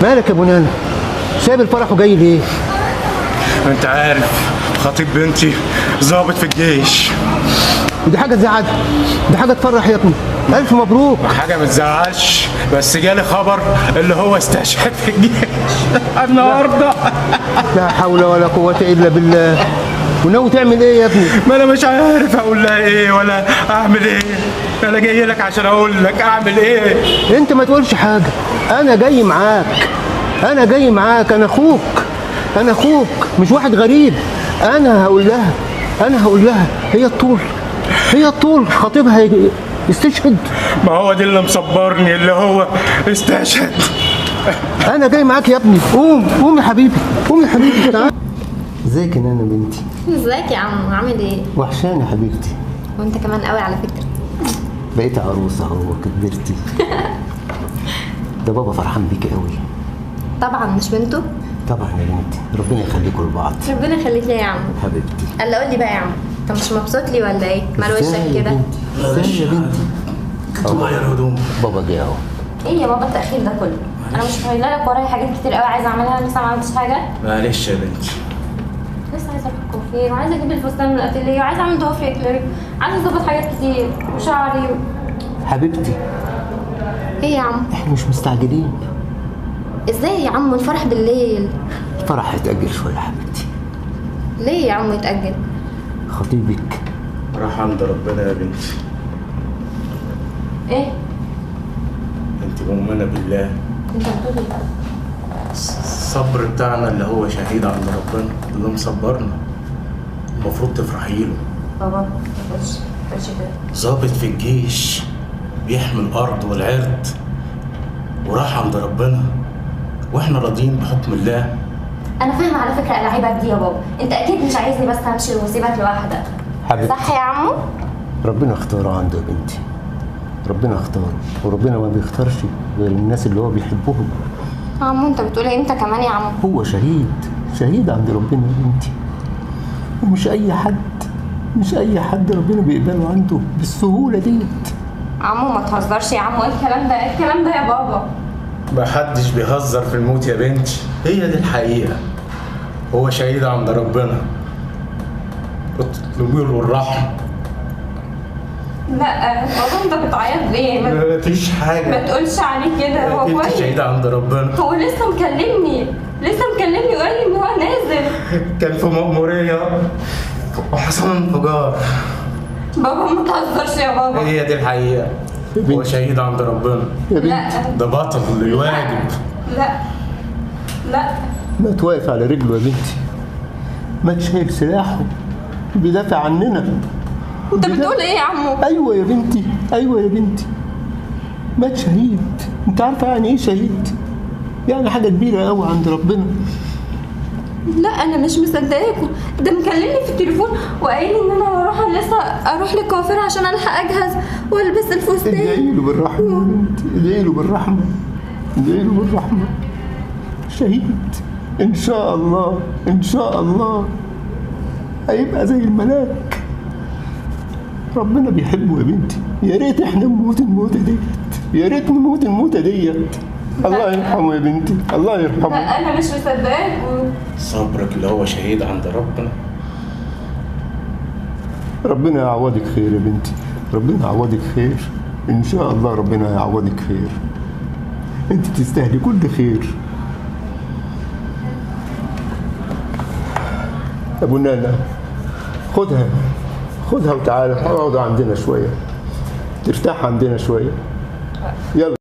مالك يا ابو نانا؟ سايب الفرح وجاي ليه؟ انت عارف خطيب بنتي ظابط في الجيش. ودي حاجة تزعل؟ دي حاجة تفرح يا ابني. الف مبروك. حاجة ما تزعلش، بس جالي خبر اللي هو استشهد في الجيش النهارده. لا حول ولا قوة الا بالله. وناوي تعمل ايه يا ابني؟ ما انا مش عارف اقول لها ايه ولا اعمل ايه. انا جاي لك عشان اقول لك اعمل ايه. انت ما تقولش حاجة، انا جاي معاك، انا جاي معاك، انا اخوك، انا اخوك مش واحد غريب. انا هقول لها، انا هقول لها. هي الطول، هي الطول، خطيبها يستشهد. ما هو دي اللي مصبرني، اللي هو استشهد. انا جاي معاك يا ابني. قوم قوم يا حبيبي، قوم يا حبيبي، تعال. ازيك يا نانا بنتي؟ ازيك يا عم، عامل ايه؟ وحشاني حبيبتي. وانت كمان قوي على فكرة. بقيت عروسه اهو، كبرتي. ده بابا فرحان بيكي قوي. طبعا، مش بنته؟ طبعا يا بنتي، ربنا يخليكم لبعض. ربنا يخليك ليا يا عم. حبيبتي. قال قول لي بقى يا عم، انت مش مبسوط لي ولا ايه؟ مال وشك كده؟ ازاي يا بنتي؟ كنت بغير هدوم. بابا جه اهو. ايه يا بابا التاخير ده كله؟ انا مش قايله لك ورايا حاجات كتير قوي عايزه اعملها، لسه ما عملتش حاجة؟ معلش يا بنتي، لسه عايزه اروح الكوافير، وعايزه اجيب الفستان من الاتيليه، وعايزه اعمل ضوافري اكليريك، عايزه اظبط حاجات كتير وشعري حبيبتي. ايه يا عم؟ احنا مش مستعجلين. ازاي يا عم؟ الفرح بالليل. الفرح هيتأجل شوية يا حبيبتي. ليه يا عم يتأجل؟ خطيبك راح عند ربنا يا بنتي. ايه؟ انت مؤمنة بالله؟ انت بتقول ايه؟ الصبر بتاعنا اللي هو شهيد عند ربنا اللي مصبرنا، المفروض تفرحي له. بابا ما تقولش كده. ظابط في الجيش بيحمي الارض والعرض وراح عند ربنا، واحنا راضيين بحكم الله. انا فاهمه على فكرة العيبك دي يا بابا، انت اكيد مش عايزني بس امشي واسيبك لوحدك. حبيبتي صح يا عمو؟ ربنا اختاره عنده يا بنتي، ربنا اختاره، وربنا ما بيختارش غير الناس اللي هو بيحبهم. عمو انت بتقول ايه انت كمان يا عمو؟ هو شهيد، شهيد عند ربنا يا بنتي، ومش اي حد، مش اي حد ربنا بيقبله عنده بالسهولة ديت. عمو ما تهزرش يا عمو، ايه الكلام ده؟ ايه الكلام ده يا بابا؟ ما حدش بيهزر في الموت يا بنتي، هي دي الحقيقة. هو شهيد عند ربنا، اطلبوا له الرحمة. لا بابا انت بتعيط ليه؟ ما فيش حاجة. ما تقولش عليه كده، هو كويس. شهيد عند ربنا. هو لسه مكلمني، لسه مكلمني وقال لي ان هو نازل. كان في مأمورية وحصل انفجار. بابا ما تهزرش يا بابا، هي دي الحقيقة. هو شهيد عند ربنا. لا ده بطل اللي يواجب. لا لا مات واقف على رجله يا بنتي، مات شايل سلاحه بيدافع عننا. انت بتقول ايه يا عمو؟ ايوه يا بنتي، ايوه يا بنتي، مات شهيد. انت عارفه يعني ايه شهيد؟ يعني حاجة كبيرة قوي عند ربنا. لا انا مش مصدقاكم، ده مكلمني في التليفون وقايل ان انا هروح لسه اروح للكوافير عشان الحق اجهز والبس الفستان. ادعي له بالرحمة يا بنتي، ادعي له بالرحمة، ادعي له بالرحمة. شهيد ان شاء الله، ان شاء الله هيبقى زي الملاك. ربنا بيحبه يا بنتي. يا ريت احنا نموت الموتة ديت، يا ريت نموت الموتة ديت. الله يرحمه يا بنتي، الله يرحمه. لا انا مش مصدقاكم. صبرك اللي هو شهيد عند ربنا. ربنا يعوضك خير يا بنتي، ربنا يعوضك خير ان شاء الله، ربنا يعوضك خير. انت تستاهلي كل خير. ابو نانا خدها، خدها وتعالى اقعد عندنا شوية، ترتاح عندنا شوية. يلا.